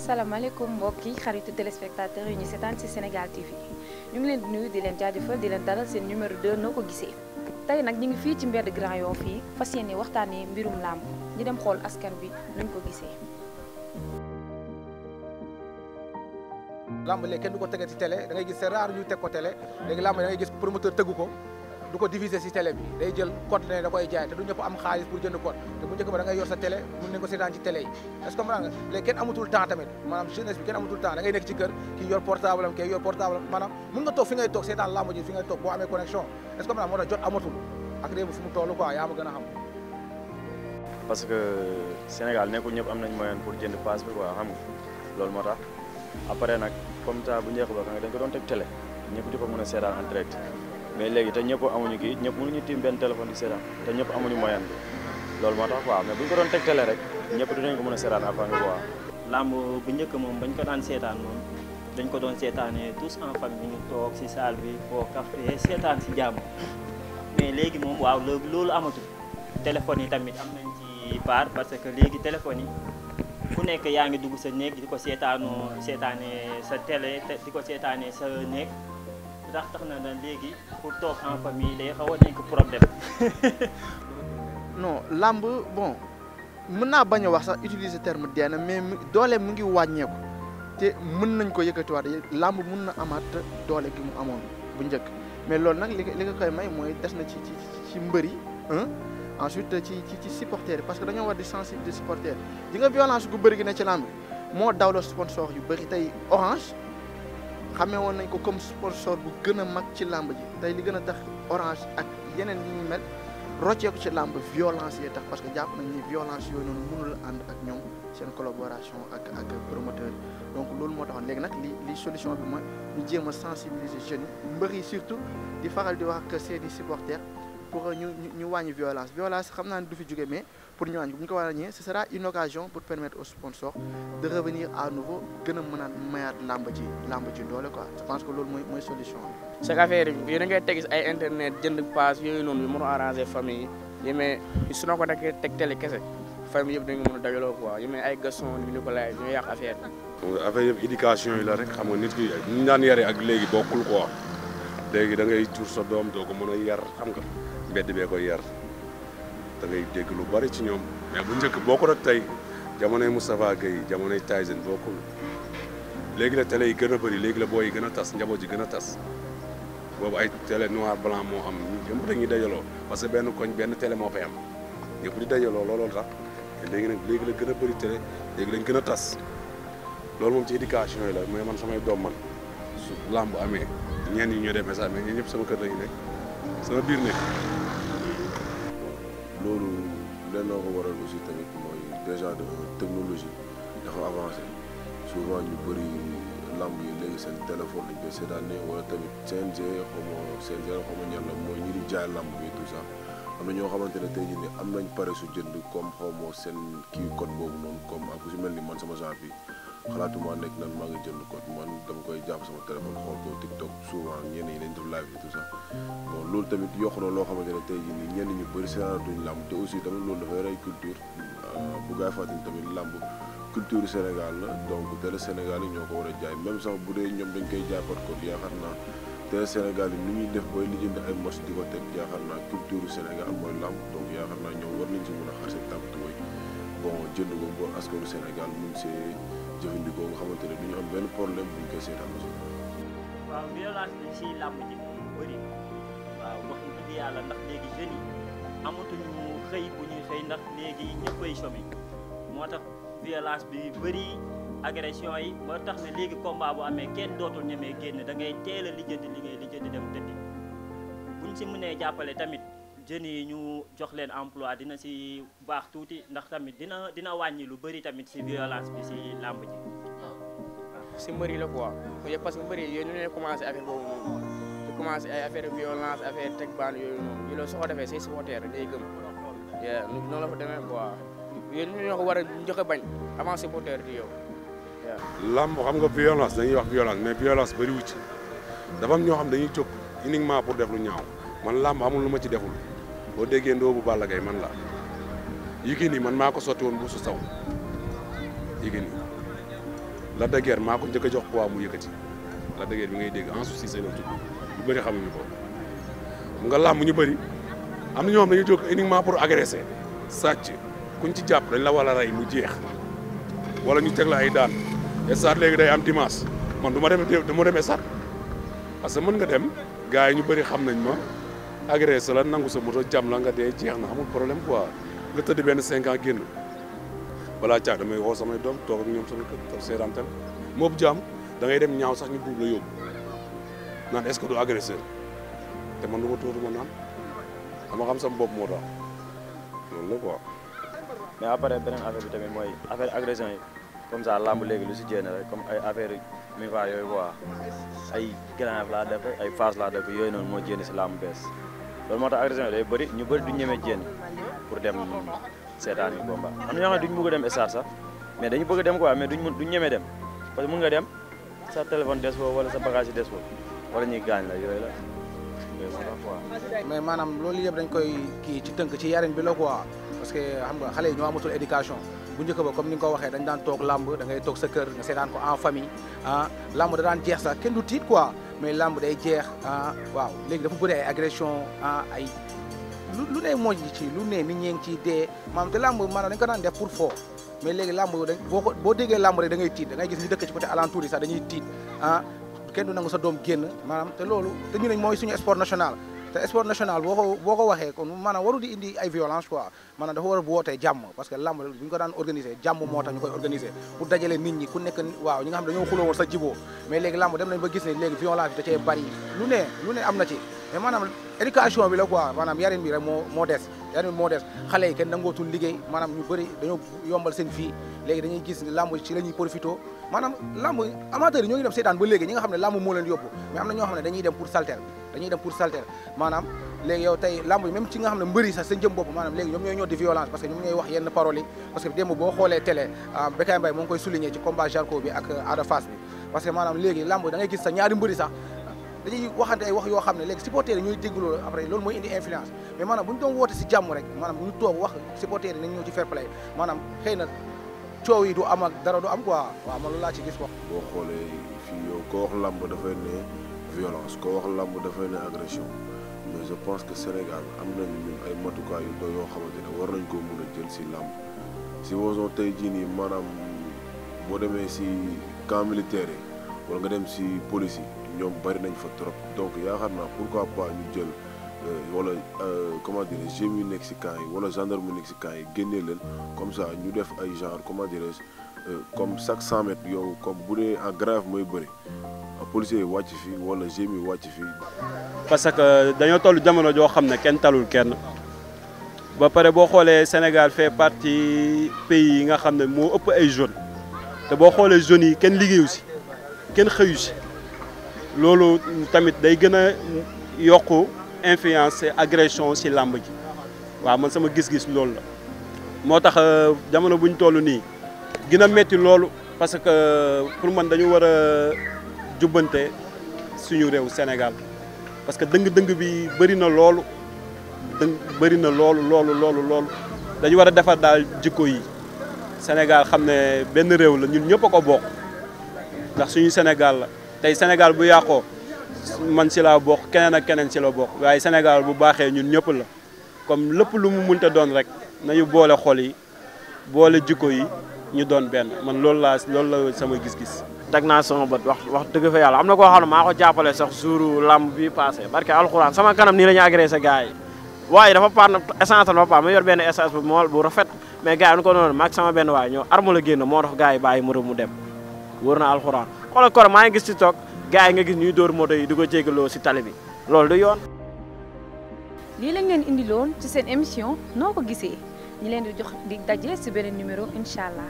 salaamaaleykum mbokk yi xaritu téléspectateurs yi ñu seetaan ci Senegaal TV ñu ngi leen di nuyu di leen jaajëfal di leen dalal seen numéro 2 noo ko gisee tey nag ñu ngi fii ci mbedd Grand Yoff fii fas yéene waxtaanee mbirum làmb ñu dem xool askan bi nuñ ko gisee. làmb léegi kenn du ko tege ci télé da ngay gis c'est rare ñu teg ko télé léegi làmb da ngay gis promoteur tëggu ko du ko diffuser ci télé bi day jël code ne da koy jaay te du ñëpp am xaalis pour jënd code te bu njëkk ba da ngay yor sa télé mun nañ ko seetaan ci télé yi est-ce que comprendre nga léegi kenn amatul temps tamit maanaam jeunesse bi kenn amatul temps da ngay nekk ci kër kii yor portable am kii yor portable am maanaam mun nga toog fi ngay toog seetaan làmb ji fi ngay toog boo amee connexion est-ce que comprendre moo tax jot amatul ak réew mi fu mu toll quoi yaa ma gën a xam. parce que Sénégal nekkul ñëpp am nañ moyen pour jënd pass bi quoi xam nga loolu moo tax après nag comme ça bu njëkk ba dañ ko doon teg télé ñëpp di ko mën a seetaan en direct mais léegi te ñëpp amuñu kii ñëpp mënuñu tiim benn téléphone di seetaan te ñëpp amuñu moyen bi loolu moo tax quoi mais bu ñu ko doon teg télé rek ñëpp dinañ ko mën a seetaan avant nga quoi. làmb bu njëkk moom bañ ko daan seetaan moom dañ ko doon seetaanee tous en famille ñu toog si salle bi foo café seetaan si jàmm mais léegi moom waaw loolu amatul téléphone yi tamit am nañ ci part parce que léegi téléphone yi ku nekk yaa ngi dugg sa néeg di ko seetaanee sa télé di ko seetaanee sa néeg tax na léegi pour toog en famille day xaw a nekk problème. non làmb bon mën naa bañ a wax sax utiliser terme dee na mais doole mu ngi wàññeeku te mën nañ ko yëkkatiwaat làmb mun na amaat doole gi mu amoon bu njëkk mais loolu nag li nga koy may mooy des na ci mbër yi ensuite ci supporters yi parce que dañoo war di sensibiliser supporters yi nga violence gu bëri gi ne ci làmb moo dawloo sponsor yu bëri tey Orange xamee woon nañ ko comme sponsor bu gën a mag ci làmb ji tey li gën a tax Orange ak yeneen yi ñu mel rocceeku ci làmb violence yi tax parce que jàpp nañ ni violence yooyu noonu mënul ànd ak ñoom seen collaboration ak promoteur donc loolu moo taxoon léegi nag li solution bi mooy ñu jéem a sensibiliser jeunes yi mbër yi surtout di faral di wax que seeni supporters pour ñu wàññi violence xam naa ne du fi jóge mais pour ñu wàññi bu ñu ko wàññee ce sera une occasion pour permettre aux sponsors de revenir à nouveau gën a mën a mayaat làmb ji doole quoi je pense que loolu mooy solution bi. chaque affaire yi da ngay teg ay internet jënd pass yooyu noonu yu mën a arranger famille yi mais su na ko nekkee teg télé kese famille yëpp dañu mën a dajaloo quoi yu mais ay Gaston ni ko laay ñooy yàq affaire bi. affaire yëpp éducation yi la rek xam nga nit ki ñu daan yare ak léegi bokkul quoi léegi da ngay jur sa doom doo ko mën a yar xam nga. mbedd bee koy yar da ngay dégg lu bari ci ñoom mais bu njëkk boo ko rek tey jamonoy Moustapha Gueye jamonoy Tyson bokkul léegi la télé yi gën a bëri léegi la booy yi gën a tas njaboot yi gën a tas boobu ay télé noir blanc moo am ñëpp dañuy dajaloo parce que benn koñ benn télé moo fay am ñëpp di dajaloo looloo tax léegi nag léegi la gën a bëri télé léegi lañ gën a tas loolu moom ci éducation yi la mais man samay doom man su làmb amee ñenn ñi ñoo def message mais ñun ñëpp sama kër lañu nekk sama biir nekk. loolu lenn ko waral aussi tamit mooy déjà de technologie dafa avancé souvent ñu bëri lamb yi léegi seen téléphone lañ koy seetaanee wala tamit CNG xaw ma ñan la mooy ñi di jaay lamb bi tout ça am na ñoo xamante ne tey jii nii am nañ pare su jënd comme xaw ma seen kii code boobu noonu comme ak ku si mel ni man sama genre bi xalaatuma nekk nan maa ngi jënd code man dama koy jàpp sama téléphone xool ko TikTok souvent ñenn ñi dañ def live bi tout ça bon loolu tamit yokk na loo xamante ne tey jii nii ñenn ñu bëri seetaanatuñ làmb te aussi tamit loolu dafay rey culture bu gaay fàttali tamit làmb culture Sénégal la donc télé Sénégal yi ñoo ko war a jaay même sax bu dee ñoom dañ koy jaay par code yaakaar naa télé Sénégal yi ni ñuy def booy lijjanti ay match di ko teg yaakaar naa culture Sénégal mooy làmb donc yaakaar naa ñoom war nañ si mën a xaar seen tànk tuway bon jënd ko ba askanu Sénégal mun see jëfandikoo nga xamante ne du ñu am benn problème bu ñu koy seetaan aussi. waaw violence bi si làmb ji moom bëri waaw wax dëgg yàlla ndax léegi jeunes yi amatuñu xëy bu ñuy xëy ndax léegi ñëppay chômé moo tax violence bi bëri agression yi ba tax ne léegi combat bu amee kenn dootul ñemee génn da ngay teel a lijjanti li ngay lijjanti dem tëddi buñ si mënee jàppale tamit jeunes yi ñu jox leen emploi dina si baax tuuti ndax tamit dina wàññi lu bëri tamit si violence bi si làmb ji. si mbëri la quoi parce que mbëri yooyu ñu ne commencé affaire boobu noonu ñu commencé ay affaire violence affaire teg baan yooyu noonu loolu soo ko defee say supporter day gëm noonu la fa demee quoi yooyu ñu ñoo ko war a njëkk a bañ avant supporter di yow. làmb xam nga violence dañuy wax violence mais violence bëri wu ci dafa am ñoo xam dañuy jóg uniquement pour def lu ñaaw man làmb amul lu ma ci deful boo déggee ndóobu Balla Gaye man la Yékini man maa ko sotti woon bu su saw Yékini la de guerre maa ko njëkk a jox poids mu yëkkati la de guerre bi ngay dégg en souci seen tudd lu bëri xamuñu ko mu nga làmb ñu bëri am na ñoo xam dañuy jóg uniquement pour agresser sàcc kuñ ci jàpp dañ la war a rey mu jeex wala ñu teg la ay daan stade léegi day am dimanche man du ma dem stade parce que mën nga dem gars yi ñu bëri xam nañ ma agressé la nangu sa moto jam la nga dee jeex na amul problème quoi nga tëdd benn 5 ans génn balaa caag damay woo samay doom toog ak ñoom sama kër toog seetaan tel moobu jaam da ngay dem ñaaw sax ñu buub la yóbbu naan est-ce que du agresseur te man du ma tóotu ma naan dama xam sama bopp moo tax loolu la quoi. mais après beneen affaire bi tamit mooy affaire agression yi comme ça lamb léegi lu si jéem rek comme ay affaire mi-var yooyu quoi ay grand laa def ay phase laa def yooyu noonu moo jéem si lamb bees loolu moo tax agression yi day bëri ñu bëri du ñemee jéem pour dem seetaan yi combat am na ñoo xam ne duñ bëgg a dem stade sax mais dañu bëgg a dem quoi mais duñ ñemee dem parce que mën nga dem sa téléphone des foofu wala sa bagage yi des foofu wala ñuy gaañ la yooyu la yooyu moo tax quoi. mais maanaam loolu yëpp dañ koy kii ci tënk ci yarin bi la quoi parce que xam nga xale yi ñoo amatul éducation bu njëkk ba comme ni nga ko waxee dañ daan toog lamb da ngay toog sa kër nga seetaan ko en famille ah lamb da daan jeex sax kenn du tiit quoi mais lamb day jeex ah waaw léegi dafa bëri ay agression ah ay lu ne mooñ ci lu ne nit ñee ngi ciy dee maanaam te lamb maanaam dañ ko daan def pour foo mais léegi lamb dañ boo déggee lamb rek da ngay tiit da ngay gis ñu dëkk ci côté alentour yi sax dañuy tiit ah kenn du nangu sa doom génn maanaam te loolu te ñu ne mooy suñu sport national te sport national boo ko waxee kon maanaam waru di indi ay violence quoi maanaam dafa war a wootee jàmm parce que lamb bu ñu ko daan organiser jàmm moo tax ñu koy organiser pour dajale nit ñi ku nekk waaw ñi nga xam dañoo xuloo woon sa jiboo mais léegi lamb dem nañ ba gis ne léegi violence bi da cee bari lu ne am na ci mais maanaam éducation bi la quoi maanaam yarin bi rek moo des yarin bi moo des xale yi kenn nangootul liggéey maanaam ñu bëri dañoo yombal seen vie léegi dañuy gis ne lamb ci la ñuy profité maanaam lamb amateur yi ñoo ngi dem seetaan ba léegi ñi nga xam ne lamb moo leen yóbbu mais am na ñoo xam ne dañuy dem pour saltel maanaam léegi yow tey lamb yi même ci nga xam ne mbëri sax seen jëm bopp maanaam léegi ñoom ñooy ñoo di violence parce que ñoom ñooy wax yenn paroles yi parce que démb boo xoolee télé Bécaye Mbaye moo ngi koy souligner ci combat Jarko bi ak Ada Fass bi parce que maanaam léegi lamb da ngay gis sa ñaari mbëri sax dañuy waxante ay wax yoo xam ne léegi supporters yi ñooy dégg loolu après loolu mooy indi influence mais maanaam bu ñu doon woote si jàmm rek maanaam bu ñu toog wax supporters yi nañ ñëw ci fair play maanaam xëy na coow yi du am ak dara du am quoi waaw man loolu laa ci gis quoi. boo xoolee fii yow ko wax lamb dafay ne violence ko wax lamb dafay ne agression mais je pense que Sénégal am nañ ñun ay matukaay yu doy yoo xamante ne war nañ koo mën a jël si lamb si boson tey jii nii maanaam boo demee si camp militaire yi wala nga dem si police yi ñoom bari nañ fa trop donc yaakaar naa pourquoi pas ñu jël wala comment dire GMI nekk si camp yi wala gendarme nekk si camp yi génnee leen comme ça ñu def ay genre comment dirais-je comme chaque 100 mètres yow comme bu dee en grave mooy bëri policier yi wàcc fii wala GMI wàcc fii. parce que dañoo toll jamono joo xam ne kenn talul kenn ba pare boo xoolee Sénégal fait partie pays yi nga xam ne moo ëpp ay jeunes te boo xoolee jeunes yi kenn liggéeyu si kenn xëyu si loolu tamit day gën a yokku influence agression si làmb ji waaw man sama gis-gis loolu la moo tax jamono bu ñu toll nii gën a metti loolu parce que pour man dañu war a jubbante suñu réew Sénégal parce que dëng-dëng bi bëri na loolu bëri na loolu dañu war a defar daal jikko yi Sénégal xam ne benn réew la ñun ñëpp a ko bokk ndax suñu Sénégal la tey Sénégal bu yàqoo man si laa bokk keneen ak keneen si la bokk waaye Sénégal bu baaxee ñun ñëpp la comme lépp lu mu mënta doon rek nañu boole xol yi boole jikko yi ñu doon benn man loolu la sama gis-gis. teg naa sama bët wax dëgg fa yàlla am na koo xam ne maa ko jàppale sax jour lamb bi passé barke alxuraan sama kanam nii la ñu agressé gars yi waaye dafa paar na essence la ba ma yor benn essence bu mool bu rafet mais gars yi nu ko noonu maag sama benn waay ñoo arme la génn moo tax gars yi bàyyi moto mu dem wóor na alxuraan xoolal kor maa ngi gis ci toog gars yi nga gis ñuy dóor moto yi di ko jégaloo si tali bi loolu du yoon. lii lañ leen indiloon ci seen émission noo ko gisee ñi leen di jox di daje si beneen numéro incha allah.